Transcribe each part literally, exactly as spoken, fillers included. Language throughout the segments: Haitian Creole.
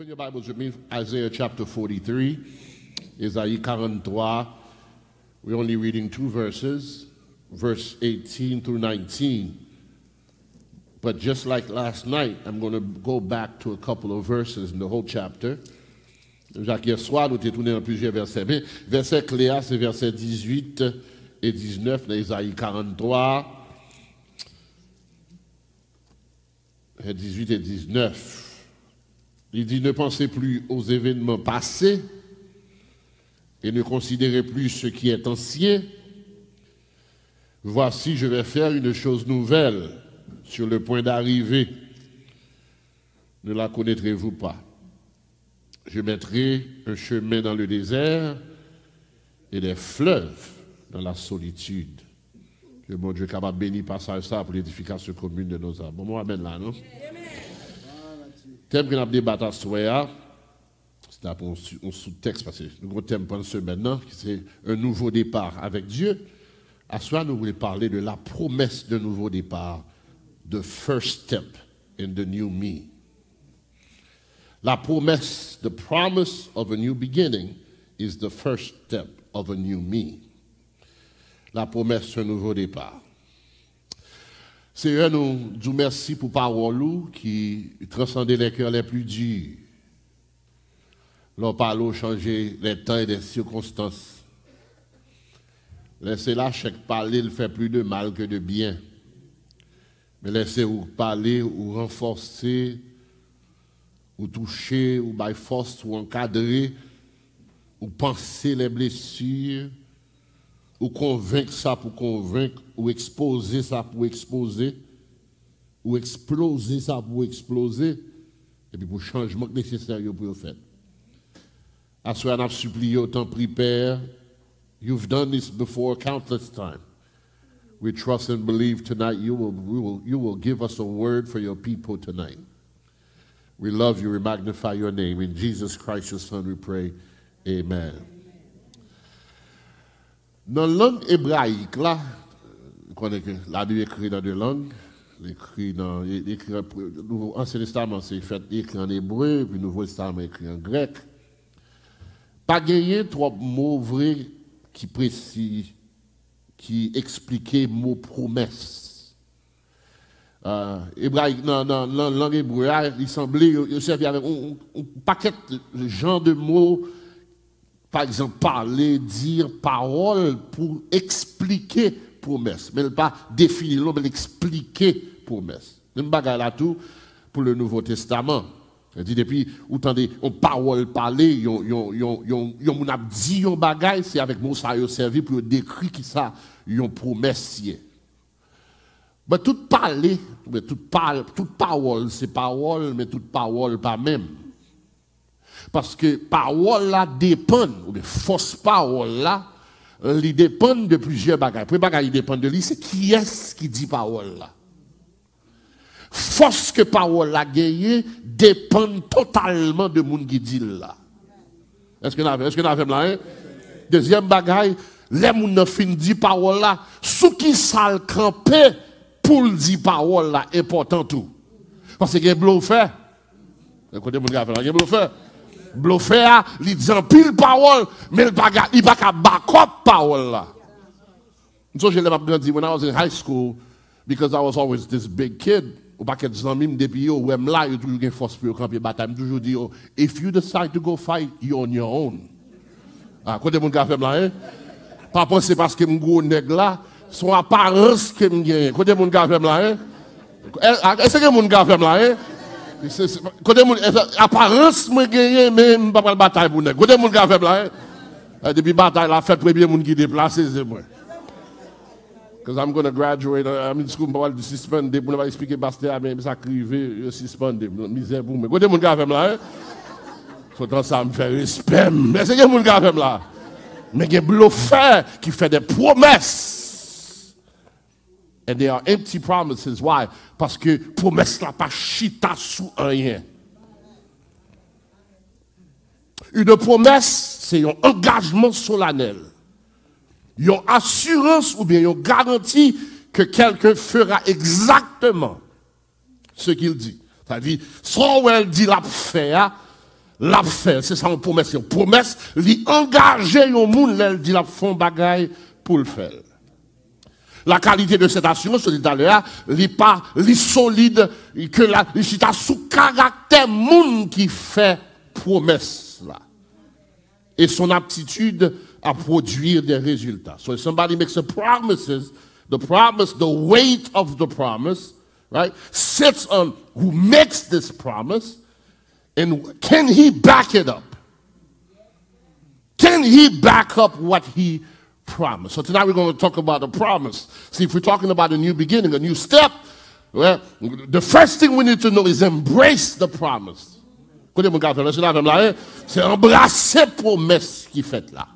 Open your Bibles with me, Isaiah chapter forty-three, Ezayi karanntrwa. We're only reading two verses, verse eighteen through nineteen. But just like last night, I'm going to go back to a couple of verses in the whole chapter. Jan k yè swa, nou te tounen nan plizyè vèsè. Men vèsè kle a, se vèsè dizuit e diznèf nan Ezayi karanntrwa. Vèsè dizuit e diznèf. Li di, Ne pensez plus aux événements passés et ne considérez plus ce qui est ancien. Voici, je vais faire une chose nouvelle sur le point d'arriver. Ne la connaîtrez-vous pas? Je mettrai un chemin dans le désert et des fleuves dans la solitude. Ke Bondye kapab beni pasaj sa pou l'édification commune de nos âmes. Bon, mwen amèn la, non? Tèm ke n ap debat aswè a, se ta pou yon sou-, yon sou-tèks, paske nou gon tèm pandan semèn nan, ki se un nouveau départ avec Dieu. Aswè a, nou vle pale de la promesse d'un nouveau départ, the first step in the new me. La promesse, the promise of a new beginning is the first step of a new me. La promesse d'un nouveau départ. Seyè, nou di w mèsi pou pawòl ou ki transcende les cœurs les plus durs. Lè w pale, w chanje les temps et les circonstances. Lè se lachè k pale, l fè plis de mal ke de byen. Men lè se ou k pale, ou ranfòse, ou touche, ou bay fòs, ou ankadre, ou panse les blessures, ou konvenk sa pou konvenk, ou ekspoze sa pou ekspoze, ou eksploze sa pou eksploze, epi pou chanjman k nesesè yo pou yo fèt. Aswè a, n ap sipliye w, tanpri, Pè, you've done this before countless time. We trust and believe tonight you will, we will, you will give us a word for your people tonight. We love you, we magnify your name. In Jesus Christ, your Son, we pray. Amen. Nan lang ebrayik la, nou konnen ke Labib ekri nan de lang, li ekri nan, li, li ekri an pre-, Nouvo, Ansyen Testaman se fèt, li ekri an ebre, epi Nouvo Testaman ekri an grèk. Pa genyen twòp mo vre ki presi, ki eksplike mo pwomès. Ah, ebrayik, nan, nan, nan lang ebre a, li sanble yo, yo sèvi avèk yon, yon, yon pakèt jan de mo, pa egzanp, pale, di, pawòl pou eksplike pwomès. Men l pa defini l non, men l eksplike pwomès. Menm bagay la tou pou le Nouvo Testaman. Sa di depi ou tande yon pawòl pale, yon, yon, yon, yon, yon moun ap di yon bagay, se avèk mo sa yo sèvi pou yo dekri kisa yon pwomès ye. Men tout pale, oubyen tout pa-, tout pawòl se pawòl, men tout pawòl pa menm. Paske pawòl la depann, oubyen fòs pawòl la, li depann de plizyè bagay. Premye bagay li depann de li, se kiyès ki di pawòl la. Fòs ke pawòl la genyen depann totalman de moun ki di l la. Èske n avè, èske n avè m la, en? Dezyèm bagay, lè moun nan fin di pawòl la, sou ki sa l kanpe pou l di pawòl la enpòtan tou. Paske gen blofè. Kote moun k ap fè la, gen blofè. Blofè a, li di anpil pawòl, men l pa ka, li pa ka bakòp pawòl la. M sonje lè m ap grandi, when I was in high school, because I was always this big kid, yon pakèt zanmi m, depi yo wè m la, yo toujou gen fòs pou yo kanpe batay. M toujou di yo, "If you decide to go fight, you on your own." Ah, kote moun k ap fè m la, en? Pa panse paske m gwo nèg la, se yon aparans ke m genyen. Kote moun k ap fè m la, en? Èske gen moun k ap fè m la, en? Se, se, kote moun, aparans mwen genyen, men m pa pral batay pou nèg. Kote moun k ap fè m la, en? Eh, depi batay la fèt, premye moun ki deplase, se mwen. 'Cause I'm gonna graduate, uh, I'm in school, m pa pral suspende, pou nou pa eksplike pastè a, men sa k rive, yo sispande m, mizè pou mwen. Kote moun k avè m la, en? Sou tan sa, m fè respè m. Èske gen moun k avè m la? Men gen blofè ki fè de pwomès. And they are empty promises. Why? Paske pwomès la pa chita sou anyen. Une promesse, c'est un engagement solennel. Yon asirans oubyen yon garanti ke quelqu'un fera exactement ce qu'il dit. Sa di, sa w wè l di l ap fè a, l ap fè l. Se sa yon pwomès. Yon pwomès, li angaje yon moun lè l di l ap fè yon bagay pou l fè l. La qualité de cette assurance, yo di talè a, li pa, li solid, ke la, li chita sou karaktè moun ki fè pwomès la. Et son aptitude à produire des résultats. So if somebody makes a promises, the promise, the weight of the promise, right, sits on who makes this promise, and can he back it up? Can he back up what he promised? So tonight we're going to talk about the promise. See, if we're talking about a new beginning, a new step, well, the first thing we need to know is embrace the promise. Kote moun ka fè, lè se la fèm la, hein? Se anbrase pwomès ki fèt la.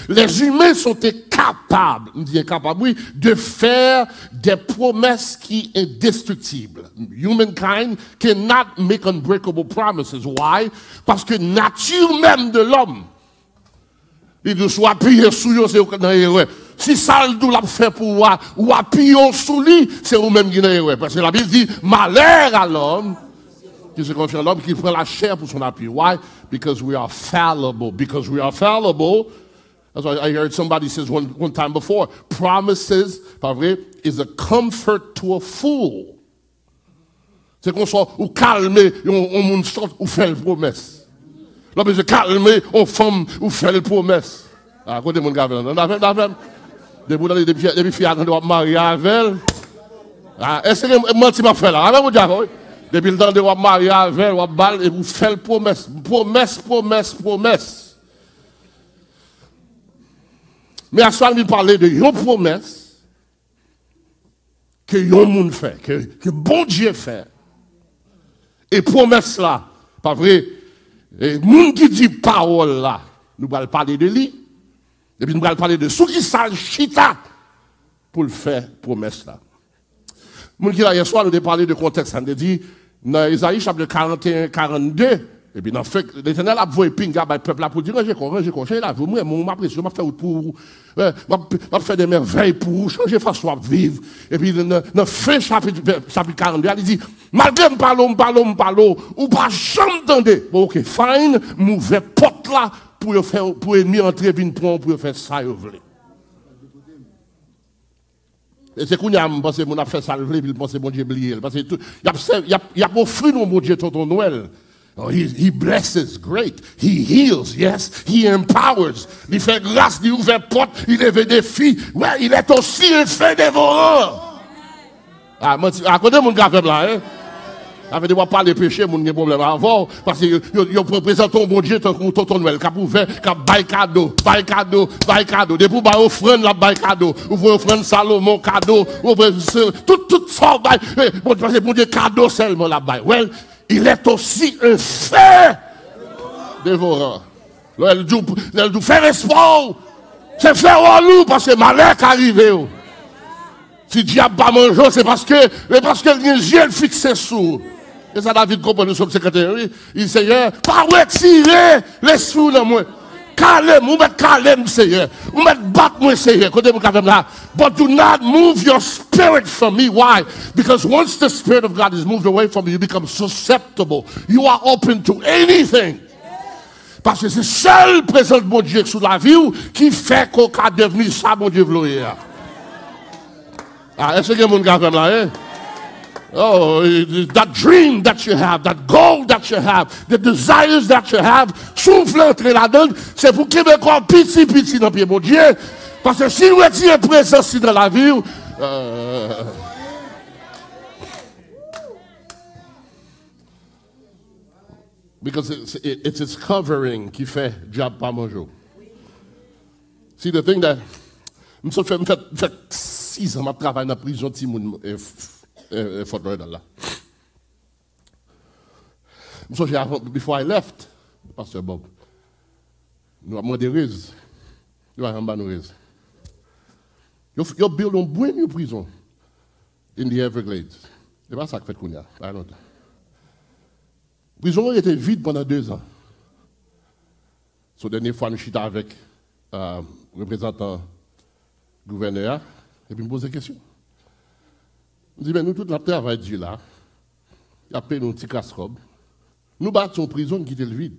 Les humains sont incapables, m di enkapab, wi, de faire des promesses qui indestructibles. Humankind cannot make unbreakable promises. Why? Paske nati menm de lòm, li di w, si w apiye sou yo, se ou k nan erè. Si sa l di w l ap fè pou ou a, ou apiye w sou li, se ou menm ki nan erè. Paske Labib di, malheur à l'homme qui se confie à l'homme, qui prend la chair pour son appui. Why? Because we are fallible. Because we are fallible, that's why I heard somebody says one, one time before, promises, pa vre, is a comfort to a fool. Se konsa ou kalme yon, yon moun sòt, ou fè l pwomès. Lè w bezwen kalme yon fanm, ou fè l pwomès. A, kote moun ka fè l? Nan fè, nan fè. Depi w tande, depi, depi fi a tande w ap marye avè l. A, èske gen manti m ap fè la? Avè Bondye avè w, wi. Depi l tande w ap marye avè l, w ap ba l, epi w fè l pwomès. Pwomès, pwomès, pwomès. Men aswè a, nou pale de yon pwomès ke yon moun fè, ke, ke Bondye fè. E pwomès la, pa vre? E moun ki di pawòl la, nou pral pale de li. Epi nou pral pale de sou ki sa l chita pou l fè pwomès la. Moun ki la yè swa, nou te pale de kontèks la, nou te di, nan Ezayi chapit karanteyen, karannde, epi nan fen, Letènèl ap voye pinga bay pèp la pou di, ranje kò, ranje kò, chanje lavi w, m renmen w, m apresye w, m ap fè wout pou ou. Eh, m ap, m ap fè de mèvèy pou ou, chanje fason w ap viv. Epi nan, nan fen chapit, chapit karannde a, li di, malgre m pale w, m pale w, m pale w, ou pa janm tande. Bon, ok, fine, m ouvè pòt la pou yo fè, pou ènmi antre vin pran w, pou yo fè sa yo vle. E se kounye a m panse moun ap fè sa l vle, epi l panse Bondye bliye l. Paske tou, y ap sè-, y ap, y ap ofri nou Bondye tonton Nwèl. Oh, he, he blesses, great. He heals, yes. He empowers. Li fè gras, li ouvè pòt, li leve defi. Ouais, il est aussi un feu dévorant. Ah, manti, a kote moun ka fè m la, hein? Sa vle di w ap pale peche, moun gen pwoblèm avè w, paske yo, yo, yo prezante yon Bondye tankou tonton Nwèl, k ap ouvè, k ap bay kado, bay kado, bay kado. Depi w bay ofrann, l ap bay kado. Ou voye ofrann Salomon, kado. Ou voye se, tout, tout sa w bay. Eh, Bondye, paske Bondye kado sèlman l ap bay. Well, il est aussi un feu dévorant. Lè l di w, lè l di w, fè respè w, se fè wòl ou, paske malè ka rive w. Si dyab pa manje w, se paske, se paske l gen zye l fikse sou ou. E sa David konprann nan Sòm senkanteyen, wi. Li di, Seyè, pa retire lespri w nan mwen. Kale m, ou mèt kale m, Seyè. Ou mèt bat mwen, Seyè. Kote moun ka fè m la? But do not move your spirit from me. Why? Because once the Spirit of God is moved away from you, you become susceptible. You are open to anything. Paske se sèl prezans Bondye sou lavi w ki fè ke w ka devni sa Bondye vle w ye a. Ah, èske gen moun k avè m la, hein? Oh, that dream that you have, that goal that you have, the desires that you have, si w vle antre ladan l, se pou kenbe kò w piti piti nan pye Bondye. Paske si w retire prezans li nan lavi w, euh, Because it's, it, it's its covering ki fè dyab pa manje w. See, the thing that, m sot fè, m fè, m fè sis an m ap travay nan prizon timoun, eh, f-, eh, eh, Fort Lauderdale la. M sonje avan, before I left, Pastor Bob, nou ap mande rez. Yo pa janm ba nou rez. Yo, yo build yon brand new prison in the Everglades. E pa sa k fèt kounye a, pa lontan. Prizon an rete vid pandan dezan. So, dènye fwa nou chita avèk, euh, reprezantan gouvènè a, epi m poze kesyon. M di, men nou tout n ap travay di la, y ap peye nou ti kras kòb. Nou bati yon prizon, n kite l vid.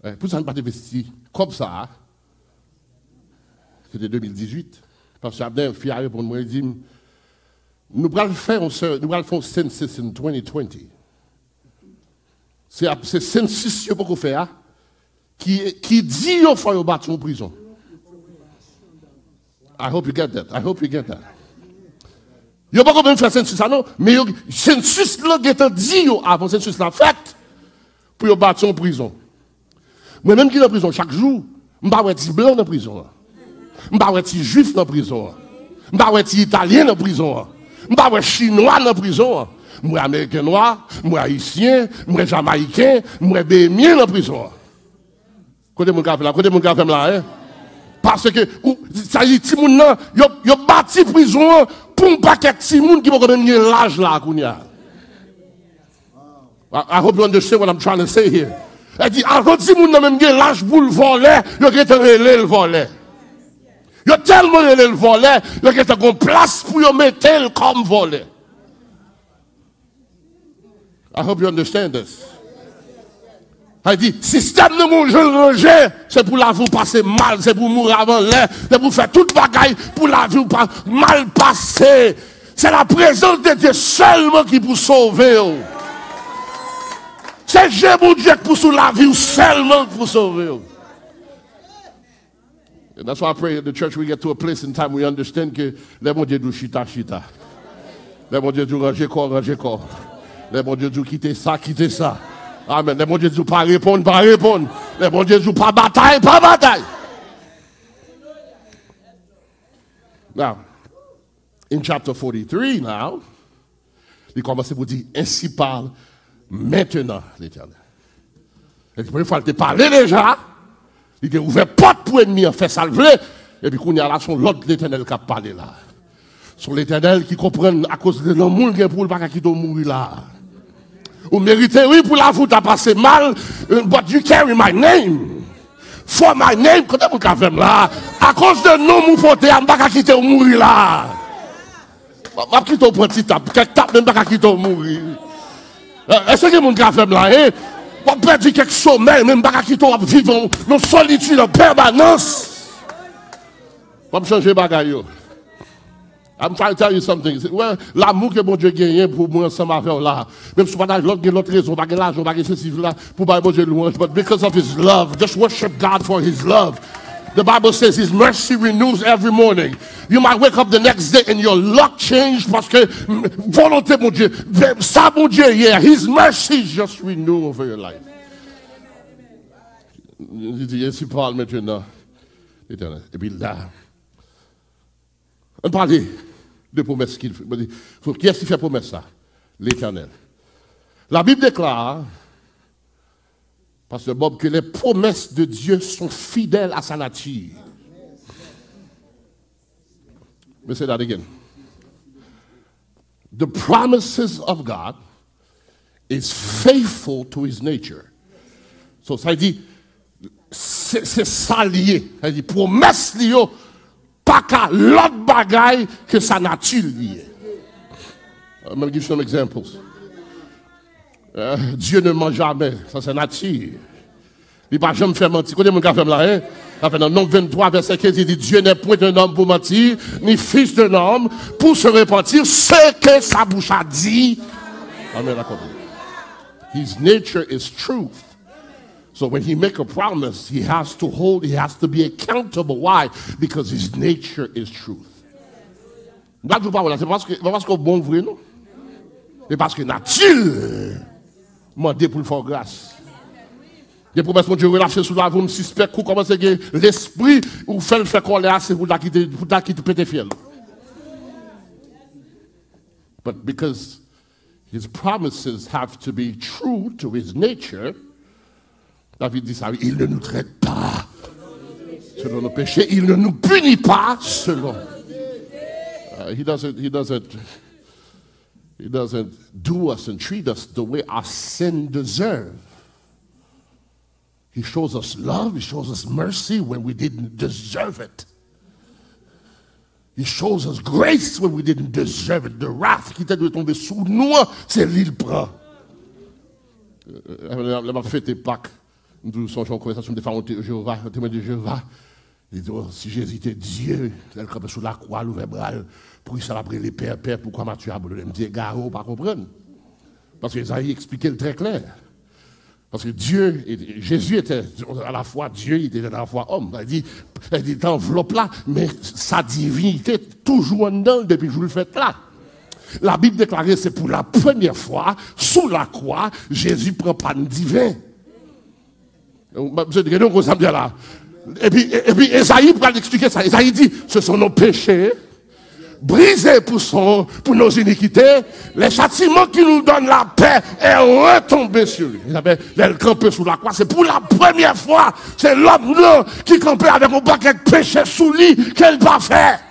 Eh, poukisa n pa t envesti kòb sa a? Se te de mil dizuit. Pastè Abner, fi a reponn mwen, li di m, nou pral fè yon sè, nou pral fè yon census in twenty twenty. Se ap, se census yo poko fè a, ki, ki di yo fò yo bati yon prizon. I hope you get that. I hope you get that. Yo poko menm fè census la non, men yo, census lan gentan di yo avan census la fèt pou yo bati yon prizon. Mwen menm ki nan prizon chak jou, m pa wè ti blan nan prizon an. M pa wè ti jwif nan prizon an. M pa wè ti italyen nan prizon an. M pa wè chinwa nan prizon an. M wè ameriken nwa, m wè ayisyen, m wè jamayiken, m wè behemyen nan prizon an. Kote moun k ap fè la? Kote moun k ap fè m la, en? Paske, ou, sa di timoun nan, yo, yo bati prizon an pou yon pakèt timoun ki poko menm gen laj la kounye a. I, I hope you understand what I'm trying to say here. Sa di, avan timoun nan menm gen laj pou l vòlè, yo gentan rele l vòlè. Yo tèlman rele l vòlè, yo gentan gon plas pou yo mete l kòm vòlè. I hope you understand this. Sa di, sistèm nan gon jan l ranje, se pou lavi w pase mal, se pou w mouri avan lè, se pou w fè tout bagay pou lavi w pa mal pase. Se la prezans de Dye sèlman ki pou sove w. Se je Bondye k pou sou lavi w sèlman k pou sove w. And that's why I pray the church we get to a place in time we understand ke lè Bondye di w chita, chita. Lè Bondye di w ranje kò, ranje kò. Lè Bondye di w kite sa, kite sa. Amen. Lè Bondye di w pa reponn, pa reponn. Lè Bondye di w pa batay, pa batay. Now, in chapter forty-three now, li kòmanse pou di, ainsi parle maintenant l'Éternel. E premye fwa l te pale deja, li te ouvè pòt pou ènmi an fè sa l vle, epi kounye a la, se yon lòd Letènèl k ap pale la. Se yon Letènèl ki konprann akoz de lanmou l gen pou w, l pa ka kite w mouri la. Ou merite, wi, pou lavi w ta pase mal, but you carry my name. For my name, kote moun k avè m la? Akoz de non m ou pote a, m pa ka kite w mouri la. M ap kite w pran ti tap, kèk tap, men m pa ka kite w mouri. Èske gen moun k avè m la, en? W ap pèdi kèk somèy, men m pa ka kite w ap viv nan solitid an pèmanans. W ap chanje bagay yo. I'm trying to tell you something. Wè, lanmou ke Bondye genyen pou mwen ansanm avè w la. Menm si w pa ta lòt, gen lòt rezon, w pa gen lajan, w pa gen sesi la, pou bay Bondye lwanj. But because of his love, just worship God for his love. The Bible says his mercy renews every morning. You might wake up the next day and your luck change paske volonte Bondye, sa Bondye ye, his mercies just renew over your life. Li di, ainsi parle maintenant l'Éternel. Epi la, ann pale de pwomès ki l fè. Kiyès ki fè pwomès sa? Letènèl. La Bible déclare, Pasteur Bob, que les promesses de Dieu sont fidèles à sa nature. Let me say that again. The promises of God is faithful to his nature. So, sa vle di, se, se sa l ye. Sa vle di, pwomès li yo pa ka lòt bagay ke sa nati l ye. I'm gonna give some examples. Euh, Dieu ne ment jamais, sa se nati. Li pa janm fè manti. Kote moun ka fè m la, en? Sa fè nan Nonb venntwa, vèsè kenz, li di, Dieu n'est point un homme pour mentir, ni fils d'un homme pour se repentir. Ce que sa bouche a dit, amen, akonpli. His nature is truth. So when he make a promise, he has to hold, he has to be accountable. Why? Because his nature is truth. M pa di w pawòl la, se pa paske, pa paske w bon vre, non. Se paske nati l mande pou l fè w gras. Gen pwomès Bondye relache sou lavi w, m sispèk ou kòmanse gen lespri, ou fè l fè kòlè ase pou l ta kite, pou l ta kite pete fyèl. But because his promises have to be true to his nature, David di sa, wi, il ne nous traite pas selon nos péchés, il ne nous punit pas selon. Uh, he doesn't, he doesn't, he doesn't do us and treat us the way our sin deserve. He shows us love, he shows us mercy when we didn't deserve it. He shows us grace when we didn't deserve it. The wrath ki te dwe tonbe sou nou an, se li l pran. Lè, lè m ap fete Pak, M toujou sonje yon konvèsasyon m te fè ak yon te-, Jewova, yon Temwen de Jewova. Li di, "Oh, si Jezi te Dye, lè l kanpe sou lakwa, l ouvè bra l, poukisa l ap rele Pè, Pè, pourquoi m'as-tu abandonné?" M di, "Egare, ou pa konprann." Paske Ezayi eksplike l trè klè. Paske Dye, Jezi te alafwa Dye, li te alafwa òm. Sa vle di, sa vle di, li te anvlòp la, men sa divinite toujou anndan l depi jou l fèt la. Labib deklare se pou la premyè fwa, sou lakwa, Jezi pran pa n diven. Misye di, "Gade yon gwo sa m di a la." Epi, epi Ezayi pral eksplike sa. Ezayi di, "Ce sont nos péchés brisés pour son, pour nos iniquités. Le châtiment qui nous donne la paix est retombé sur lui." Lè l kanpe sou lakwa, se pou la premyè fwa, se lòm nan ki kanpe avèk yon pakèt peche sou li ke l pa fè.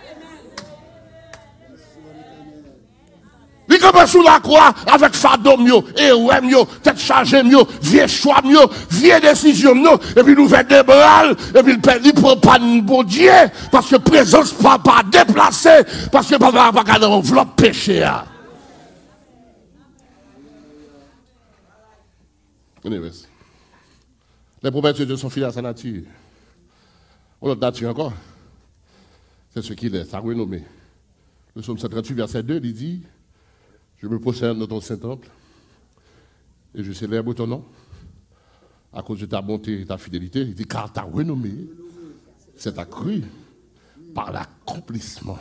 Li kanpe sou lakwa avèk fado m yo, erè m yo, tèt chaje m yo, vye chwa m yo, vye desizyon m yo, epi l ouvè de bra l, epi l pè, li pran pa n Bondye, paske prezans Papa deplase, paske Papa pa ka nan anvlòp peche a. Anyways. Les prophètes de Dieu sont fidèles à sa nature. Yon lòt nati ankò. C'est ce qu'il est, sa renome. Le psaume cent trente-huit, verset deux, li di, "Je me prosterne dans ton saint temple et je célèbre ton nom à cause de ta bonté et ta fidélité." Li di, "Car ta renommée s'est accrue par l'accomplissement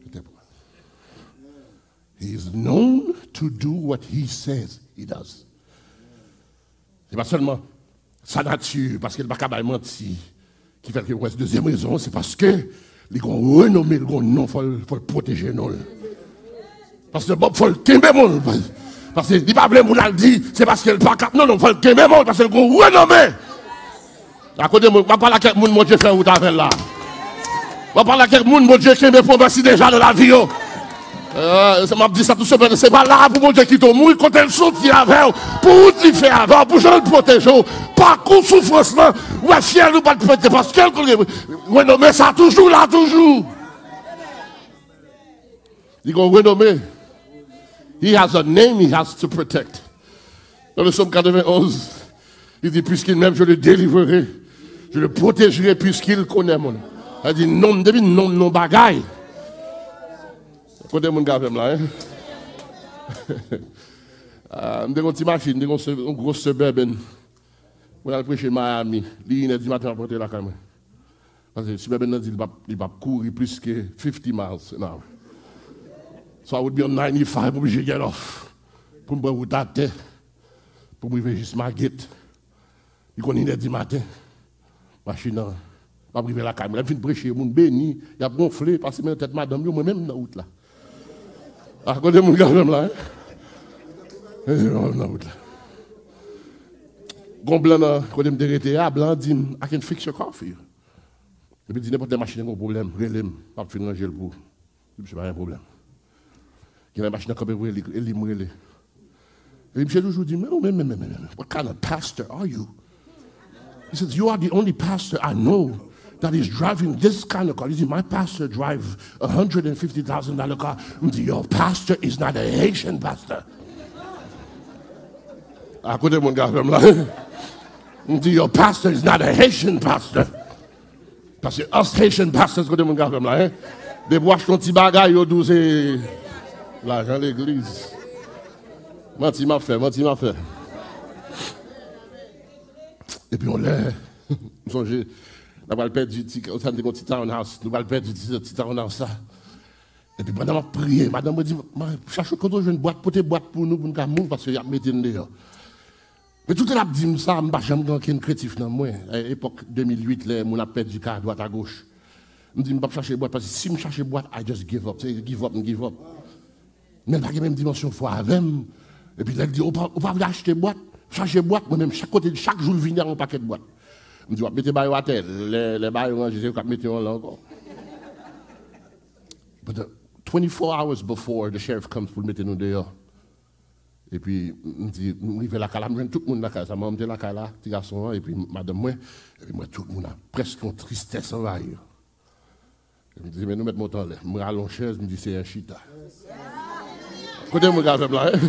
de tes promesses." He is known to do what he says he does. Se pa sèlman sa nati, paske l pa ka bay manti, ki fè l ke wè. Dezyèm rezon, se paske li gon renome, li gon non, fò l, fò l pwoteje non l. Pastè Bob, fò l kenbe non l. Paske li pa vle moun al di, se paske l pa kap, non, non, fò l kenbe non l, paske l gon renome. Akote mwen, w ap pale ak kèk moun Bondye fè wout avè l la. W ap pale ak kèk moun Bondye kenbe pwomès li deja nan lavi yo. Euh, m ap di sa tou senpleman, se pa la pou Bondye kite w mouri, kote l soti avè w, pou wout li fè avè w, pou jan l pwoteje w, pakou soufrans lan, w wè fyèl ou pa t pete, paske l konn renome sa toujou la, toujou. Li gon renome. He has a name he has to protect. Dans le psaume quatre-vingt-onze, il dit, "Puisqu'il m'aime, je le délivrerai, je le protégerai, puisqu'il connaît mon nom." Sa di, non, depi non, non bagay. Kote moun k avè m la, hein? Ah, m te gon ti machin, m te gon se-, yon gwo Suburban. Mwen al preche Miami. Li inè di maten, m ap rantre lakay mwen. Paske Suburban nan di li p ap, li p ap kouri plis ke fifty miles an hour. So I would be on ninety-five, m oblije get off. Pou m pran wout atè. Pou m rive jis Maget. Li konn inè di maten. Machin nan. M ap rive lakay mwen. Lè m fin preche, moun beni, y ap gonfle, pase men nan tèt madanm yo, mwen menm nan wout la. A kote moun k avè m la, hein? Eh, mwen menm nan wout la. Gon blan nan kote m te rete a, blan an di m, "I can fix your car for you." Epi di nenpòt lè machin nan gen pwoblèm, rele m, m ap fin ranje l pou ou. Di misye pa gen pwoblèm. Gen lè machin nan kanpe pou li, e li m rele. Epi misye toujou di, "Men, men, men, men, men, what kind of pastor are you?" He said, "You are the only pastor I know that is driving this kind of car." Li di, "My pastor drive a hundred and fifty thousand dollar car." M di, "Your pastor is not a Haitian pastor." A kote moun k avè m la. M di, "Your pastor is not a Haitian pastor." Paske us Haitian pastors, kote moun k avè m la, hein? Depi w achte yon ti bagay, yo di w se lajan legliz. Manti m ap fè, manti m ap fè. Epi yon lè, m sonje, n ap al pèdi ti, sa n te gon ti townhouse, nou pral pèdi ti, ti townhouse sa. Epi pandan m ap priye, madanm mwen di, "Ma, chache kote w jwenn bwat, pote bwat pou nou, pou n ka move, paske y ap mete n deyò." Men tout lè l ap di m sa, m pa janm gen ankenn krentif nan mwen. E, epòk de mil uit, lè moun ap pèdi kay adwat agoch. M di, "M p ap chache bwat, paske si m chache bwat, I just give up." Se give up, m give up. Men l pa gen menm dimansyon fwa avè m. Epi lè l di, "Ou pa, ou pa vle achte bwat? Chache bwat." Mwen menm, chak kote, chak jou l vini ak yon pakèt bwat. M di, "W ap mete mayo atè." Lè, lè mayo ranje, se yo k ap mete yon lan ankò. But, uh, twenty-four hours before the sheriff comes pou l mete nou deyò. Epi, m di, m rive lakay la, m jwenn tout moun lakay sa. Manman m te lakay la, ti gason an, epi madanm mwen, epi m wè tout moun la, prèske yon tristès anvayi yo. Epi m di, "Men nou mèt monte anlè." M rale yon chèz, m di, "Seyè, chita." Kote moun k avè m la, hein?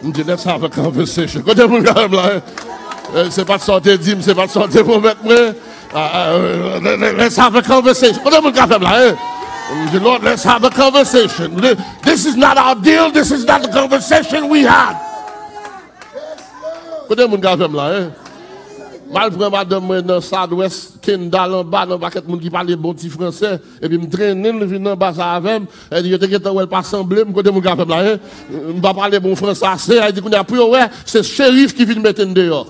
M di, let's have a conversation. Kote moun k avè m la, hein? Eh, se pa t sa w te di m, se pa t sa w te pwomèt mwen. Ah, ah, eh, let's have a conversation. Kote moun k avè m la, hein? M di, Lord, let's have a conversation. This is not our deal, this is not the conversation we had. Kote moun k avè m la, hein? M al pran madanm mwen nan Southwest, Kendall anba, nan pakèt moun ki pale bon ti fransè, epi m trennen l vin anba sa avè m. Yo te gentan wè l pa sanble m, kote moun k avè m la, hein? M pa pale bon fransè ase, a di kounye a pou yo wè, se cherif ki vin mete n deyò.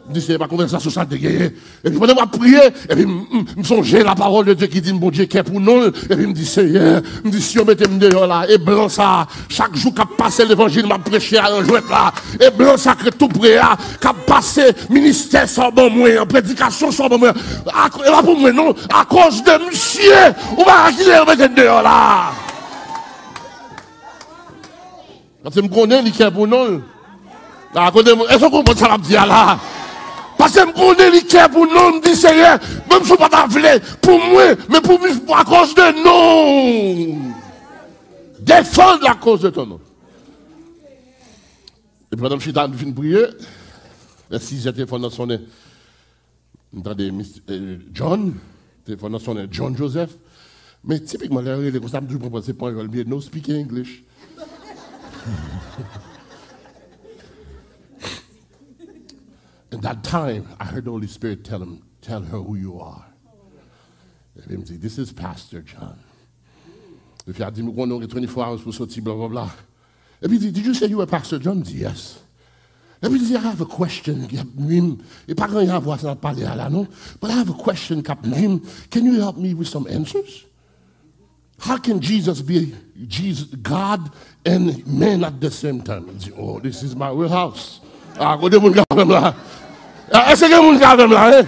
M di, Senyè, pa konvèsasyon sa te genyen. Epi pandan m ap priye, epi m, m, m sonje la parole de Dieu ki di m Bondye kè pou non l, epi m di, Senyè, m di, si yo mete m deyò la, e blan sa, chak jou k ap pase levanjil m ap preche a nan jwèt la, e blan sa k ret tou pre a, k ap pase ministè sa w ban mwen an, predikasyon sa w ban mwen an, ak, e pa pou mwen non, akoz de misye, ou pa kite yo mete m deyò la. Paske m konnen li kè pou non l. A, kote moun, èske w konprann sa m ap di a la? Paske m konnen li kè pou non l, m di, Senyè, menm si w pa ta vle pou mwen, men pou mi, akoz de non. Défends la cause de ton nom. Epi pandan m chita, m fin priye. Lè sizè, telefòn nan sonnen. M tande Mis-, eh, John, telefòn nan sonnen, John Joseph. Men tipikman, lè yo rele konsa, m toujou pran se panyòl, m di, no speak English. And that time, I heard the Holy Spirit tell him, tell her who you are. Epi m di, this is Pastor John. Epi a di, m konnen w gen twenty-four hours pou soti, bla, bla, bla. Epi di, did you say you were Pastor John? M di, yes. Epi di, I have a question k ap nwi m. E pa gen anyen a vwa sa n ap pale a la, non. But I have a question k ap nwi m. Can you help me with some answers? How can Jesus be Jesus, God and man at the same time? M di, oh, this is my wheelhouse. A, kote moun k avè m la? A, èske gen moun k avè m la, hein?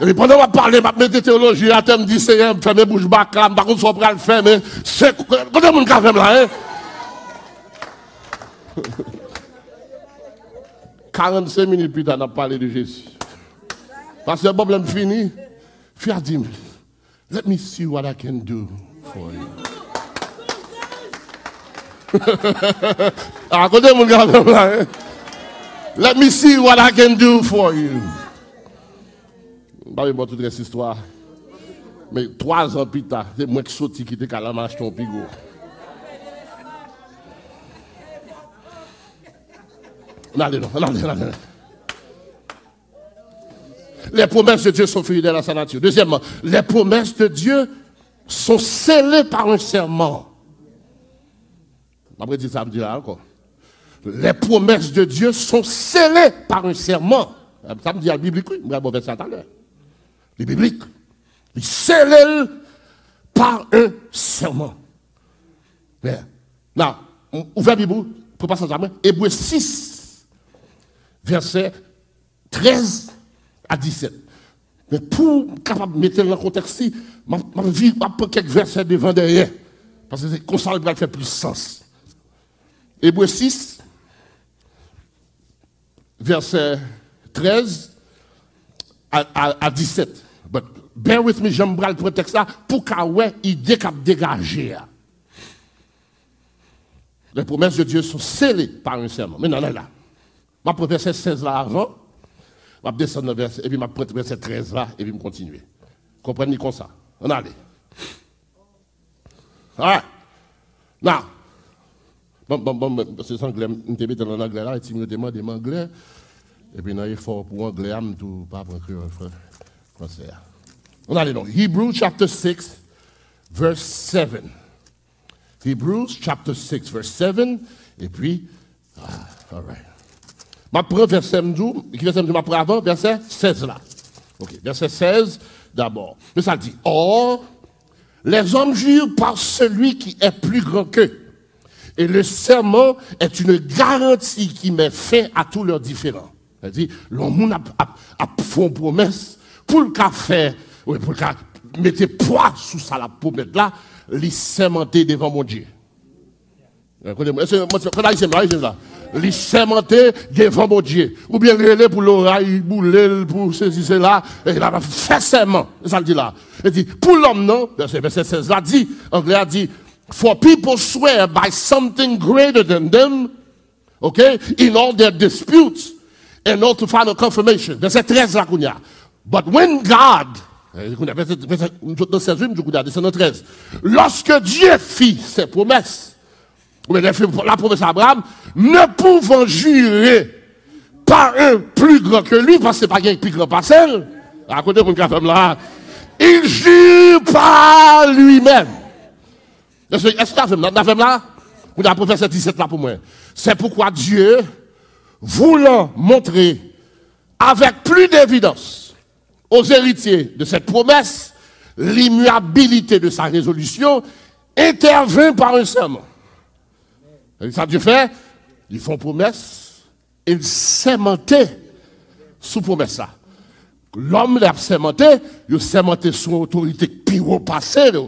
Epi pandan w ap pale, m ap mete teyoloji atè, m di, Senyè, m fèmen bouch baka, m pa konn sa w pral fè, men se kote moun k avè m la, hein? Karannsenk minit pita, n ap pale de Jezi. Pastè Bob, lè m fini, fi a di m, let me see what I can do for you. A, kote moun k avè m la, hein? Let me see what I can do for you. M pa vle ba w tout rès istwa. Men twa zan pita, se mwen k soti kite kay la, m achte yon pi gwo. Ann ale non, ann ale, ann ale. Les promesses de Dieu sont fidèles à sa nature. Deuxièmement, les promesses de Dieu sont scellées par un serment. M ap redi sa m di la ankò. Les promesses de Dieu sont scellées par un serment. Sa m di a biblik, wi. M pral ba w vèsè a talè. Li biblik. Li sele l pa un serment. Men, la, ouvè Bib ou, pran pasaj la mwen. Ebre sis, vèsè trèz a disèt. Men pou m kapab mete l nan kontèks li, m ap, m ap vi-, m ap pran kèk vèsè devan dèyè. Paske se konsa l pral fè plis sans. Ebre sis, vèsè trèz a, a, a disèt. But bear with me, jan m pral pran tèks la, pou w ka wè ide k ap degaje a. Les promesses de Dieu sont scellées par un serment. Men nan la, la. M ap pran vèsè sèz la avan. M ap desann nan vèsè, epi m ap pran vèsè trèz la, epi m kontinye. Konprann li konsa. Ann ale. Alright. Now. Bon, bon, bon, bon, se anglè, m te mete l an anglè la, e timoun yo te mande m anglè. Epi nan efò pou anglè a, m tou pa pran kreyòl fran-, fransè a. Ann ale non. Hebrews chapter six, verse seven. Hebrews chapter six, verse seven, epi, ah, all right. M ap pran vèsè m di w, ki vèsè m di w m ap pran avan, vèsè sèz la. Ok, vèsè sèz dabò. Men sa l di, or, les hommes jurent par celui qui est plus grand qu'eux, et le serment est une garantie qui met fin à tous leurs différends. Sa di, lè yon moun ap, ap, ap fè yon pwomès, pou l ka fè, wi, pou l ka mete pwa sou sa l ap pwomèt la, li sèmante devan Bondye. Kote mwen, èske, mwen, kote Ayisyen la, Ayisyen la? Li sèmante devan Bondye. Oubyen l rele pou loray boule l, pou sesi, sela, e l ap fè sèman. Se sa l di la. Li di, pou lòm nan, vèsè, vèsè sèz la di, anglè a di, for people swear by something greater than them, Okay? In all their disputes, and all to final confirmation. Vèsè trèz la kounye a. But when God, eh, kounye a, vèsè, vèsè, m sot nan sèz, wi, m di kounye a, desann nan trèz. Lorsque Dieu fit ses promesses, ou bien, il a fait la promesse à Abraham, ne pouvant jurer par un plus grand que lui, paske pa gen pi gran pase l, a kote moun ka fè m la, il jure par lui-même. Èske, èske n avè m la? N avè m la? Kounye a, pran vèsè disèt la pou mwen. C'est pourquoi Dieu, voulant montrer avec plus d'évidence aux héritiers de cette promesse l'immuabilité de sa résolution, intervint par un serment. Sa Dye fè, li fè yon pwomès, e l sèmante sou pwomès la. Lòm, lè y ap sèmante, yo sèmante sou yon otorite ki pi wo pase l.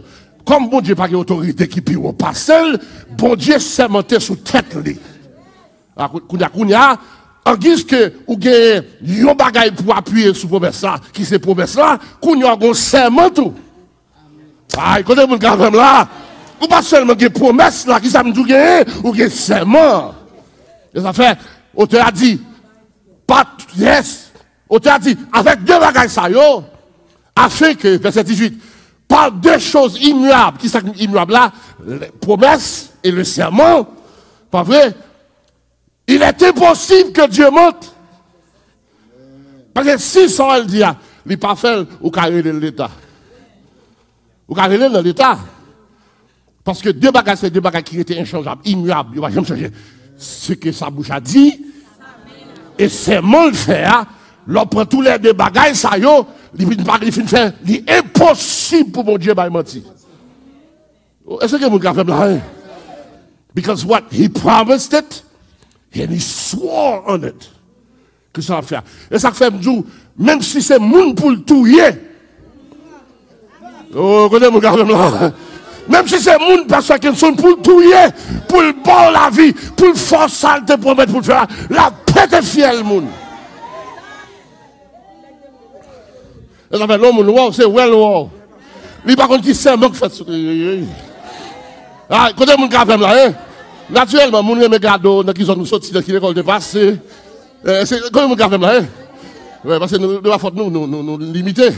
Kòm Bondye pa gen otorite ki pi wo pase l, Bondye sèmante sou tèt li. A, kou-, kounye a, kounye a, angiz ke ou gen yon bagay pou apiye sou pwomès la, ki se pwomès la, kounye a, w gen yon sèman tou. Ay, kote moun k avè m la? Ou pa sèlman gen pwomès la, ki sa m di w genyen? Ou gen sèman. E sa fè, otè a di, pa, yes, otè a di, avec deux bagay sa yo, afin que, vèsè dizuit, par deux choses immuables, ki sa k immuable la? Pwomès e le sèman, pa vre? Il est impossible que Dieu mente. Paske si sa w al di a, li pa fè l, ou ka rele l leta. Ou ka rele l nan leta. Paske de bagay, se de bagay ki rete enchanjab, immuable, yo pa janm chanje. Ce que sa bouche a dit, e sèman l fè a, lè w pran tou lè de bagay sa yo, li fin pa, li fin fè, li enposib pou Bondye bay manti. Èske gen moun k avè m la, hein? Because what? He promised it, and he swore on it. Ki sa l ap fè a? E sa k fè m di w, menm si se moun pou l touye. Oh, kote moun k avè m la? Menm si se moun, pastè Kenson, pou l touye, pou l ba w lavi, pou l fè w sa l te pwomèt pou l fè a, l ap pete fyèl moun. E sa fè lè yon moun wè w, se wè l wè w. Li pa konn ki sèman k fèt sou. A, kote moun k avè m la, hein? Natirèlman, moun renmen gade w nan ki zòn ou soti, nan ki lekòl ou te pase. Eh, se, kote moun k avè m la, hein? Wè, paske nou, de pa fòt nou, nou, nou, nou limite.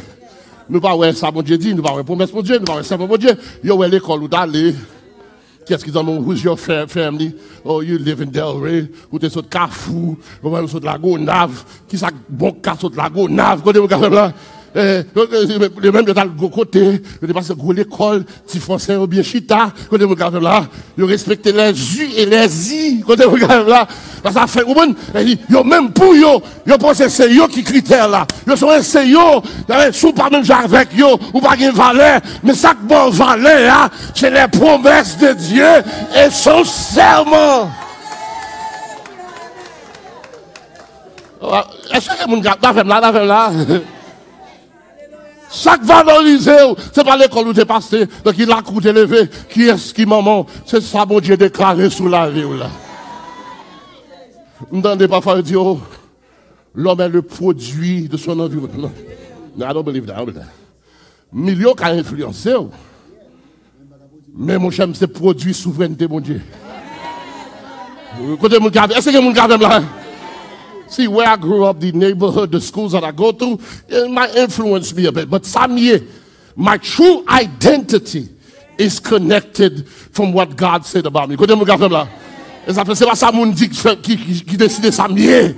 Nou pa wè sa Bondye di, nou pa wè pwomès Bondye, nou pa wè sèman Bondye. Yo wè lekòl ou t ale. Kiyès ki zanmi w? Who's your fa-, family? Oh, you live in Delray. Ou te sot Kafou. Ou sot Lagonav. Ki sa k bon k ka sot Lagonav? Kote moun k avè m la? Eh, yo, yo, yo, yo menm yo t al gwo kote. Yo te pase gwo lekòl. Ti franse yo byen chita. Kote moun k avè m la? Yo respekte les us et les i. Kote moun k avè m la? Paske sa fè, ou konprann? Eh, yo menm pou yo, yo panse se yo ki kritè la. Yo sonje se yo. Si w pa menm jan avèk yo, ou pa gen valè. Men sa k ba w valè a, c'est les promesses de Dieu et son serment. Èske gen moun k avè m la, avè m la? Sa k valorize w, se pa lekòl ou te pase, nan ki lakou w te leve, kiyès ki manman w, se sa Bondye deklare sou lavi w la. M tande pafwa yo di, oh, l'homme est le produit de son environnement. No, I don't believe that, I don't believe that. Milye w ka enfliyanse w. Men monchè, m se pwodui souvrènte Bondye. Kote moun ki avè, èske gen moun ki avè m la? See, where I grew up, the neighborhood, the schools that I go through, it might influence me a bit. But sa m ye, my true identity is connected from what God said about me. Kote moun ki avè m la? E sa fè, se pa sa moun di ki fè, ki, ki, ki deside sa m ye.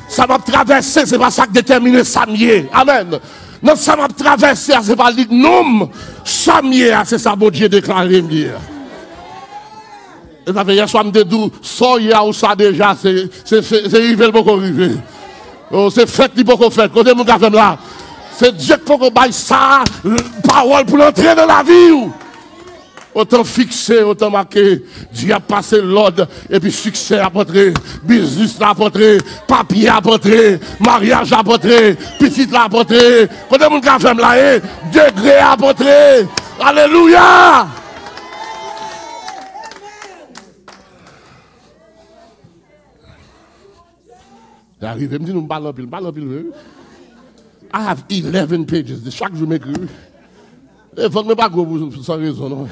Sa m ap travèse, se pa sa k detèmine sa m ye. Amèn. Nan sa m ap travèse a, se pa li k nonm. Sa m ye a, se sa Bondye deklare m ye a. E sa fè yè swa m te di w, sa w ye a ou sa deja, se, se, se, se rive l poko rive. Oh, se fèt li poko fèt. Kote moun k avè m la? Se Dye k poko bay sa, pawòl pou l antre nan lavi w. Otan fikse, otan make, Dye ap pase lòd, epi siksè ap antre, biznis la ap antre, papye ap antre, maryaj la ap antre, pitit la ap antre. Kote moun k avè m la ye? Degre ap antre. Alelouya! Sa rive, m di nou, m pale anpil, m pale anpil vre, wi. I have eleven pages. Chak jou m ekri, wi. E vant mwen pa gwo pou, pou san rezon, non.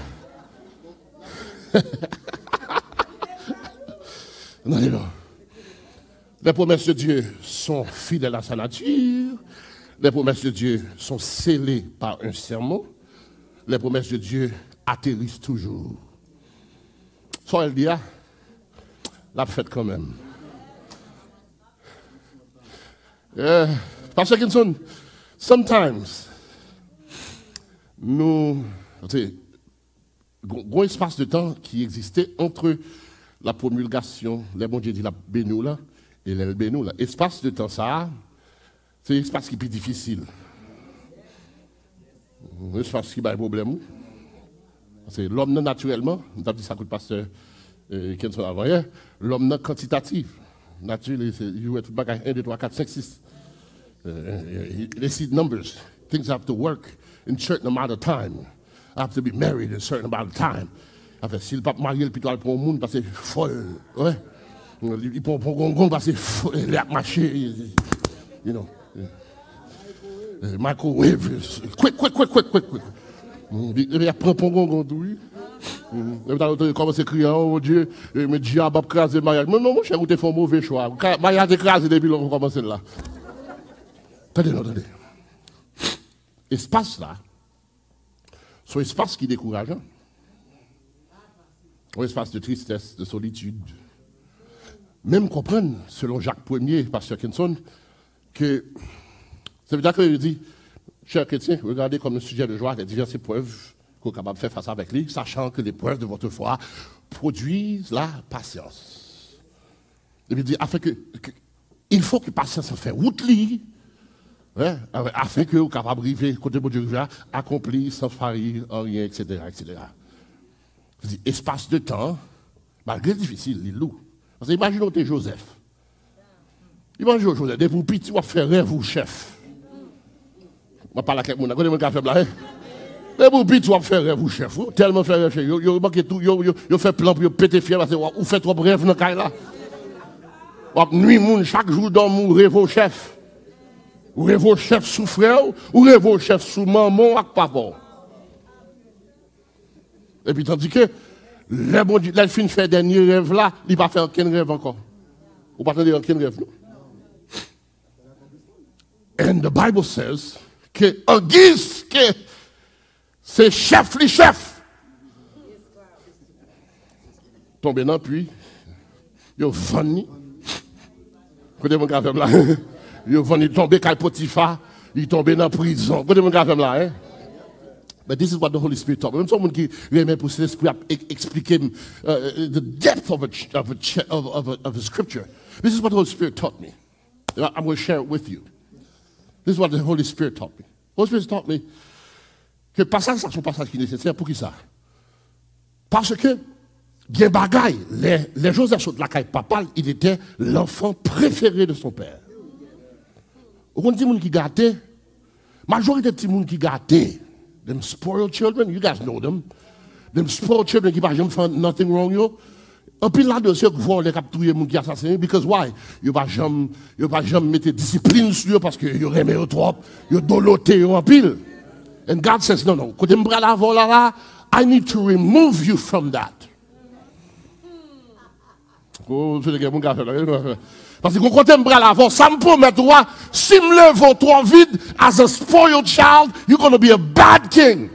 Non, non. Les promesses de Dieu sont fidèles à sa nature. Les promesses de Dieu sont scellées par un serment. Les promesses de Dieu atterrissent toujours. Sa w di a, l ap fèt kanmenm. Eh, Pastè Kenson, sometimes, nou, se, gon, gon espas de tan ki egziste ant la promilgasyon, lè Bondye di l ap beni w la, e lè l beni w la. Espas de tan sa a, se espas ki pi difisil. Yon espas ki bay pwoblèm, wi. Paske lòm nan natirèlman, m t ap di sa kot pastè, eh, Kenson avan yè, lòm nan kantitatif. Nati, li, se, li wè tout bagay, en, de, twa, kat, senk, sis. Eh, eh, eh, they see numbers. Things have to work in certain amount of time. I have to be married in certain amount of time. Afè, si l p ap marye, l pito al pran yon moun, paske fò l, wè. Li, li pran, pran gongon, paske fò l ap mache, you know. Eh, microwave, quick, quick, quick, quick, quick, quick. Mm, li, li ap pran pran gongon tou, wi. Mm, epi talè w te kòmanse kriye, "Oh, Bondye, eh, men dyab ap kraze maryaj." Men non, monchè, ou te fè yon move chwa. Ka-, maryaj te kraze depi lè w kòmanse l la. Tande non, tande. Espas la, se yon espas ki dekourajan. Yon espas de tristès, de solitid. Men m konprann, selon Jak premye, pastè Kenson, ke, se vre ke li di, chè kretyen, regardez comme un sujet de joie les diverses épreuves que vous êtes capables de faire face avec lui, sachant que l'épreuve de votre foi produit la patience. Epi di, afin que, que, il faut que pasyans lan fè wout li, hein, afin que ou kapab rive kote Bondye rive a, accompli sans faillir en rien, et cetera, et cetera. Li di, espas de tan, malgre difisil, li lou. Paske imajine w te Jozèf. Imajine w Jozèf, depi w piti, w ap fè rèv ou chèf. Mwen pale ak kèk moun la, kote moun ka fè m la, hein? Depi w piti, w ap fè rèv ou chèf, wi. Tèlman fè rèv, chèf. Yo, yo manke tou, yo, yo, yo fè plan pou yo pete fyèl, paske w, ou fè twòp rèv nan kay la. W ap nwi moun chak jou w dòmi, ou reve w chèf. Ou reve w chèf sou frè w, ou reve w chèf sou manman w ak papa w. Epi tandike, lè Bondye, lè l fin fè dènye rèv la, li pa fè ankenn rèv ankò. Ou pa tande ankenn rèv, non. And the Bible says ke angiz ke se chèf li chèf, tonbe nan pwi, yo vann li. Kote moun ka fè m la? Yo vann li, tonbe kay Potifa, li tonbe nan prizon. Kote moun ka fè m la, hein? But this is what the Holy Spirit taught me. Menm si yon moun ki renmen pou Sentespri ap e-, eksplike m, uh, the depth of a, ch- of a, ch- of, of a, of a scripture. This is what the Holy Spirit taught me. And I- I'm going to share it with you. This is what the Holy Spirit taught me. Holy Spirit taught me ke pasaj sa se yon pasaj ki nesesè. Poukisa? Paske gen bagay, lè, lè Jozèf sot lakay papa l, il était l'enfant préféré de son père. Ou konn timoun ki gate? Majorite timoun ki gate, them spoiled children, you guys know them. Them spoiled children ki pa janm fè nothing wrong yo. Anpil ladan yo se vòlè k ap touye moun, ki asasen yo. Because why? Yo pa janm, yo pa janm mete disiplin sou yo paske yo renmen yo twòp. Yo dolote yo anpil. And God says, "No, no, kote m pral avè w la, la, I need to remove you from that." Oh, se te gen moun ka fè la. Paske gon kote m pral avè w, sa m pwomèt ou a, si m leve w twò vit, as a spoiled child, you're gonna be a bad king.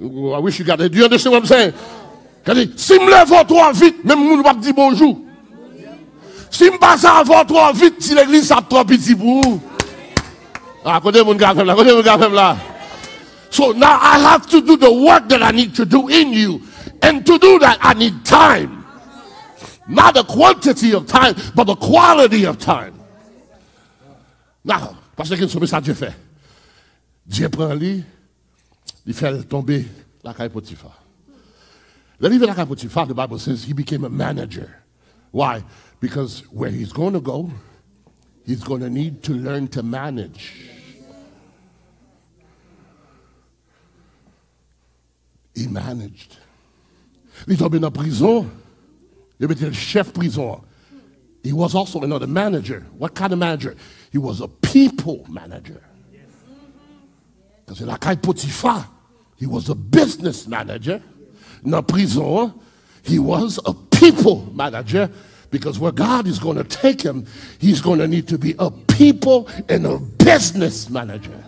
I wish you got it. Do you understand what I'm saying? Gade, si m leve w twò vit, menm moun w ap di bonjou. Si m pase avè w twò vit, ti legliz sa ap twò piti pou ou. Ah, kote moun ka fè m la? Kote moun ka fè m la? So now I have to do the work that I need to do in you. And to do that, I need time. Not the quantity of time, but the quality of time. Now, Pastè Kenson, men sa Dye fè. Dye pran li, li fè l tonbe lakay Potifa. Lè li rive lakay Potifa, the Bible says he became a manager. Why? Because where he's gonna go, he's gonna need to learn to manage. He managed. Li tonbe nan prizon. Yo mete l chèf prizon an. He was also another manager. What kind of manager? He was a people manager. Paske lakay Potifa, he was a business manager. Nan prizon an, he was a people manager. Because where God is going to take him, he's going to need to be a people and a business manager.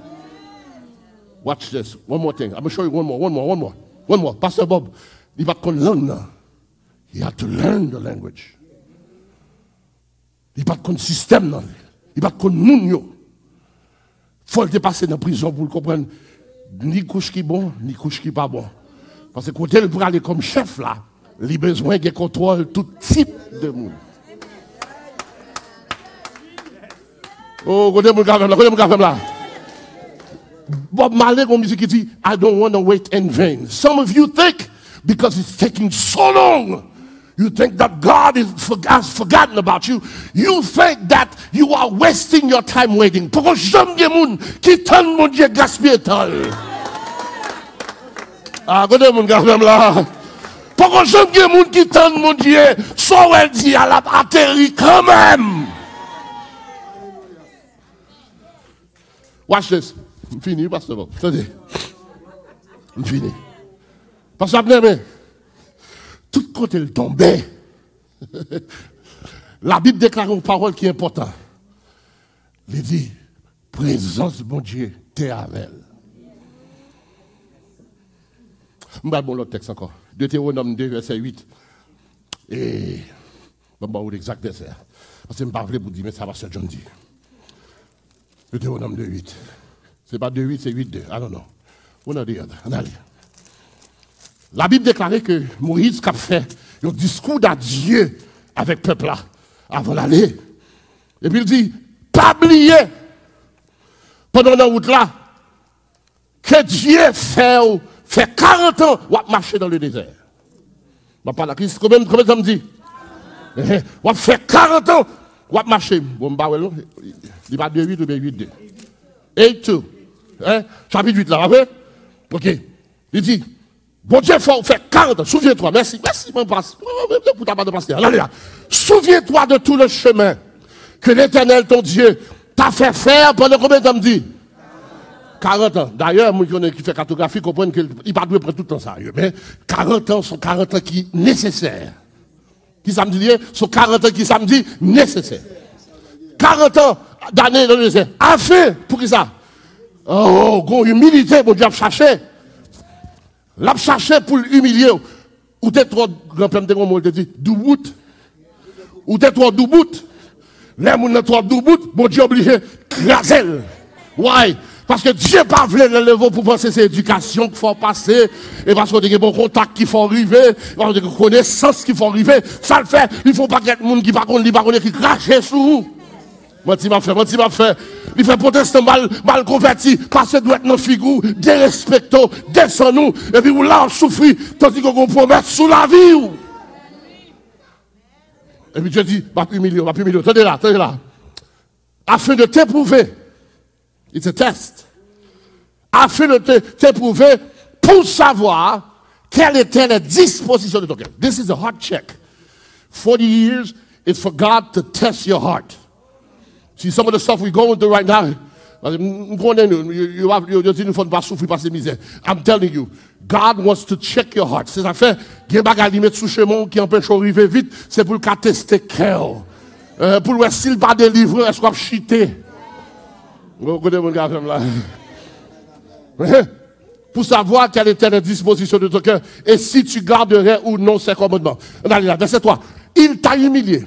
Watch this. One more thing. I'm going to show you one more, one more, one more, one more. Pastor Bob, li pa t konn lang nan. He had to learn the language. Li pa t konn sistèm nan. Li pa t konn moun yo. Fò l te pase nan prizon pou l konprann ni kouch ki bon, ni kouch ki pa bon. Paske kote l prale kòm chèf la, li bezwen gen kontwòl tout tip de moun. Oh, kote moun k avè m la, kote moun k avè m la. Bob Marley gon mizik ki di, I don't wanna wait in vain. Some of you think because it's taking so long, you think that God is, has forgotten about you. You think that you are wasting your time waiting. Poko janm gen moun ki tann Bondye gaspiye tan l. Ah, kote moun k avè m la? Poko janm gen moun ki tann Bondye, sa w wè l di a l ap ateri kanmenm. Watch this. M fini, Pastor Bob. Tande. M fini. Pastor Abner, men, tout kote l tonbe, Labib deklare yon pawòl ki enpòtan. Li di, prezans Bondye te avè l. M pral ba w lòt tèks ankò. Detewonòm de, vèsè uit. E, ban m ba w egzak vèsè a. Paske m pa vle pou di, men sa Pastè John di. Detewonòm de uit. Se pa de uit, se uit de. I don't know. One or the other. Ann ale. Labib deklare ke Moyiz k ap fè yon diskou dadye avèk pèp la avan l ale. Epi l di, pa bliye, pandan w nan wout la, ke Dye fè w fè karant an w ap mache dans le désert. M ap pale ak Kris. Konbyen, konbyen tan m di? Ehe. W ap fè karant an w ap mache. Bon, m pa wè l non. Li pa de uit oubyen uit de? Eight two. Hein? Chapit uit la, pa vre? Ok. Li di, Bondye fè w fè karant an. Souviens-toi. Mèsi, mèsi, mwen pas. Mwen, mwen, mwen, pou ta pa nan pastè. Ann ale la. Souviens-toi de tout le chemin que l'Éternel, ton Dieu, t'a fait faire pendant konbyen tan m di? Karant an. Dayè, moun ki konnen, ki fè katografi konprann ke li pa dwe pran tout tan sa yo. Men karant an se yon karant an ki nesesè. Ki sa m di li ye? Se yon karant an ki sa m di? Nesesè. Karant an dane nan dezè. Afen, poukisa? Oh, gon imilite Bondye ap chache. L ap chache pou l imilye w. Ou te twò, granpè m te gon mo, l te di, doubout. Ou te twò doubout. Lè moun nan twò doubout, Bondye oblije kraze l. Why? Paske Dye pa vle lè leve w pou panse se edikasyon k fè w pase, e paske w te gen bon kontak ki fè w rive, e paske w te gen konesans ki fè w rive. Sa l fè, li fè yon pakèt moun ki pa konn li, pa konnen ki krache sou ou. Manti m ap fè, manti m ap fè. Li fè pwotestan mal, mal konvèti, pase dwèt nan figi w, derespekte w, desann ou, epi w la w ap soufri, tandiske w gen yon pwomès sou lavi w. Epi Dye di, m ap imilye w, m ap imilye w. Tande la, tande la. Afin de t'éprouver, it's a test. Afin de te, t'éprouver pour savoir quelle était la disposition de ton cœur. This is a heart check. Forty years is for God to test your heart. See, some of the stuff we going through right now, m konnen nou, yo, yo, yo, yo di nou fò n pa soufri pase mizè. I'm telling you, God wants to check your heart. Se sa k fè, gen bagay li met sou chemen w ki anpeche w rive vit, se pou l ka teste kè w. Eh, pou l wè si l pa delivre w, èske w ap chite? Bon, kote moun k avè m la? Pour savoir quelle était la disposition de ton cœur, et si tu garderais ou non ses commandements. Ann ale la, vèsè twa. Il t'a humilié.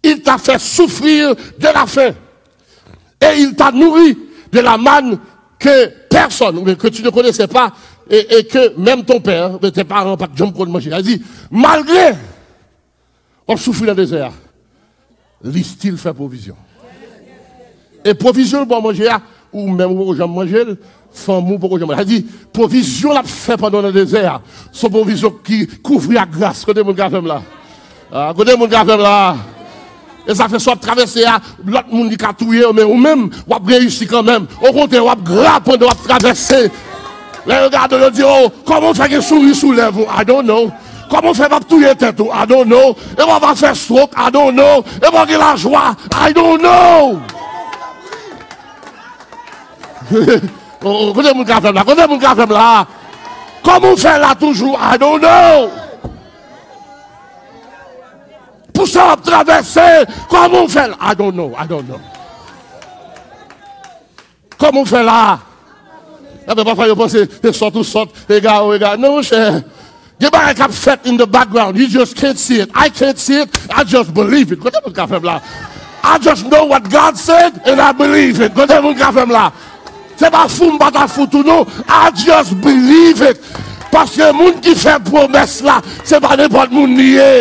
Il t'a fait souffrir de la faim. Et il t'a nourri de la manne que personne, ou bien que tu ne connaissais pas, et, et que même ton père, ou bien tes parents, pa t janm konn manje. Li di, malgre w ap soufri nan dezè a, li still fè pwovizyon. E pwovizyon l ba w manje a, ou menm ou poko janm manje l, fanmi w poko janm manje. Sa di, pwovizyon l ap fè pandan w nan dezè a, se yon pwovizyon ki kouvri ak gras. Kote moun k avè m la? Ah, kote moun k avè m la? E sa fè sa w ap travèse a, lòt moun li ka touye yo, men ou menm, w ap reyisi kanmenm. Okontrè, w ap gra pandan w ap travèse. Lè yo gade w, yo di, oh, kòman w fè gen souri sou lèv ou? I don't know. Kòman w fè p ap touye tèt ou? I don't know. E w pa fè stroke? I don't know. E w gen lajwa? I don't know. Oh, oh, kote moun k avè m la? Kote moun k avè m la? Kòman w fè la toujou? I don't know. Ou sa w ap travèse, kòman w fè l? I don't know, I don't know. Kòman w fè la? Apre, pafwa, yo panse, e sòt ou sòt, e gare ou gare. Non, monchè. Gen bagay k ap fèt in the background. You just can't see it. I can't see it. I just believe it. Kote moun ka fè m la? I just know what God said and I believe it. Kote moun ka fè m la? Se pa fou m pa ta fou tou non. I just believe it. Paske moun ki fè pwomès la, se pa nenpòt moun li ye.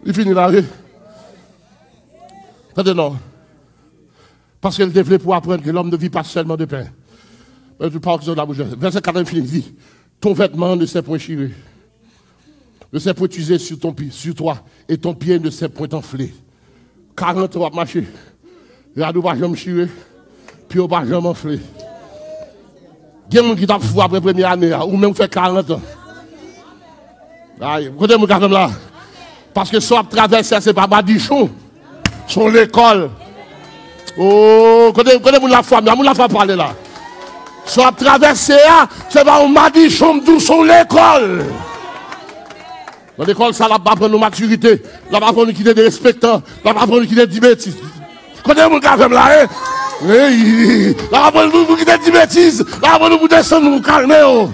Li fini la, wi. Tande non. Parce qu'elle devait pour apprendre que l'homme ne vit pas seulement de pain. Verset quatre fini, il dit, ton vêtement ne s'est point chiré, ne s'est point usé sur ton pied, sur toi, et ton pied ne s'est point enflé. Karant an w ap mache. Rad ou pa janm chire. Pye w pa janm anfle. Gen moun ki t ap fou apre premye ane a. Ou menm fè karant an. Ay, kote moun ka fè m la? Paske sa w ap travèse a, se pa madichon. Se yon lekòl. Oh, kote, kote moun lafwa m la? Moun lafwa pale la. Sa w ap travèse a, se pa yon madichon, m di w, se yon lekòl. Nan lekòl sa, l ap aprann nou matirite. L ap aprann nou kite derespektan. L ap aprann nou kite di betiz. Kote moun ka fè m la, e? L ap aprann nou pou kite di betiz. L ap aprann nou pou desann, nou kalme yo.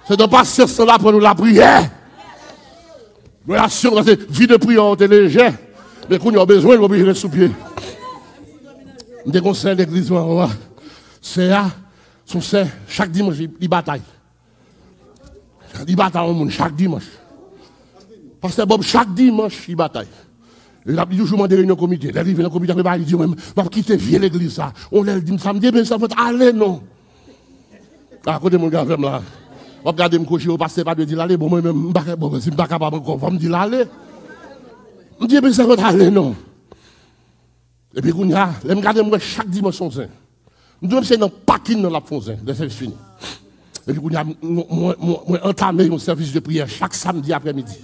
Se nan pasyans lan l aprann nou lapriyè. Relasyon, paske vi de priyè w te lejè. Men kounye a w bezwen l, w oblije ret sou pye. M te gon sè legliz mwen anvan. Sè a, se yon sè, chak dimanch, li, li batay. Li batay yon moun chak dimanch. Pastè Bob, chak dimanch, li batay. Li ap, li toujou mande reyinyon komite. Lè l rive nan komite, apre bagay, li di, mwen, m ap kite vye legliz sa. On lè, l di m sa, m di, ebyen, sa fèt, ale non. A, kote moun k ap fè m la? W ap gade m kwochi, o pastè pa dwe di l ale. Bon, mwen menm, m pa ka, bon, si m pa kapab ankò, fò m di l ale. M di, ebyen, sa fèt, ale non. Epi kounye a, lè m gade, m wè chak dimanch se yon zen. M di, menm se nan pakin nan l ap fè yon zen, lè sèvis fini. Epi kounye a, m, mwen, mwen, mwen antame yon sèvis de priyè chak samdi aprèmidi.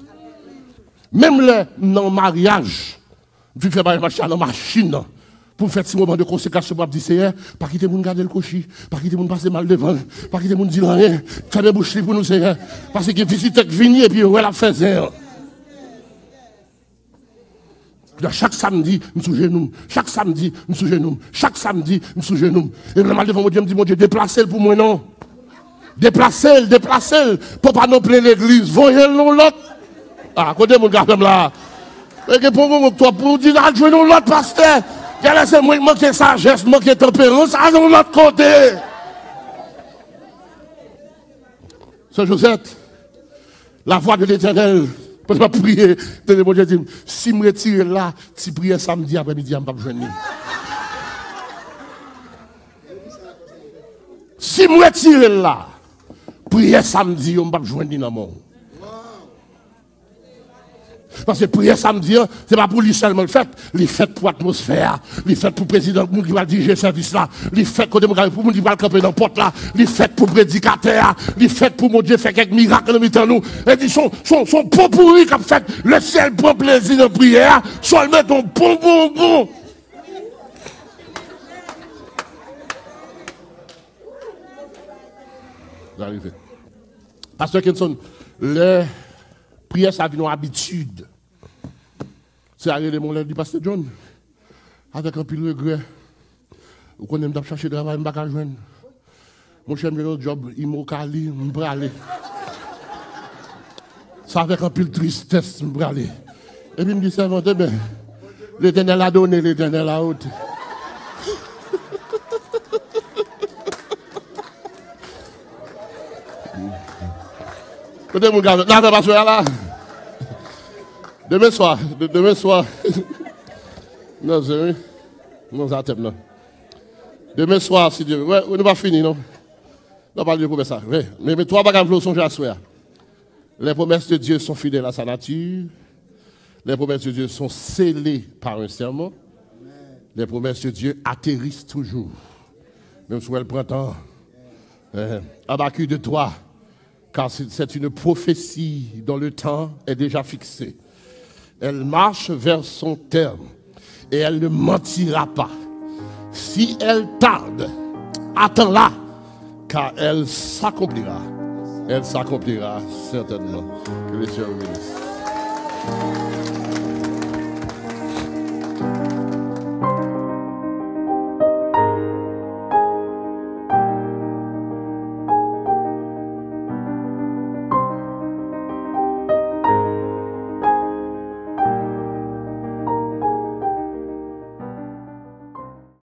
Menm lè m nan yon maryaj, m fin fè maryaj mache a nan machin nan, pou m fè ti moman de konsekrasyon, pou m ap di, Seyè, pa kite moun gade l kwochi, pa kite moun pase mal devan l, pa kite moun di l anyen, fèmen bouch li pou nou, Seyè, paske gen vizitè k vini epi yo wè l ap fè zen an. Chak samdi, m sou jenou m. Chak samdi, m sou jenou m. Chak samdi, m sou jenou m. E lè m al devan Bondye, m di, Bondye, deplase l pou mwen non. Deplase l, deplase l. Pou pa non plen legliz, voye l nan lòt. A, kote moun ka fè m la? E gen pon gongon k twòp pou di, al jwenn yon lòt pastè. Genlè se mwen k manke sajès, manke tanperans, al yon lòt kote. Sè Josette, la voix de l'Éternel, pandan m ap priye, tande Bondye di m, si m retire l la, ti priyè samdi aprèmidi a, m p ap jwenn li. Si m retire l la, priyè samdi yo, m p ap jwenn li nan men w. Paske priyè samdi an, se pa pou li sèlman l fèt. Li fèt pou atmosfè a. Li fèt pou prezidan, moun ki pral dirije sèvis la. Li fèt kote moun, pou moun ki pral kanpe nan pòt la. Li fèt pou predikatè a. Li fèt pou Bondye fè kèk mirak nan mitan nou. E di, se yon, se yon, se yon popouri k ap fèt. Lesyèl pran plezi nan priyè a. Sèlman yon bon, bon, bon. Sa rive. Pastè Kenson, lè priyè sa vin yon abitid, se a rele m yon lè, li di, Pastè John, avèk anpil regrè, ou konnen m t ap chache travay, m pa ka jwenn. Monchè, m jwenn yon djòb Imokali, m prale. Se avèk anpil tristès m prale. Epi m di sèvant, ebyen, Letènèl a done, Letènèl a ote. Kote moun ka fè, n a fè paswè a la? Demen swa, de-, demen swa. Non, se wi. Non, sa tèm nan. Demen swa, si Dye vle. Wè, nou pa fini, non. N a pale de pwomès la. Wi. Men, men twa bagay m vle w sonje aswè a. Les promesses de Dieu sont fidèles à sa nature. Les promesses de Dieu sont scellées par un serment. Les promesses de Dieu atterrissent toujours. Menm si w wè l pran tan. Eh, Habacuc deux trois, car c'est, c'est une prophétie dont le temps est déjà fixé. Elle marche vers son terme et elle ne mentira pas. Si elle tarde, attends-la, Car elle s'accomplira. Elle s'accomplira certainement. Que le Seigneur vous bénisse.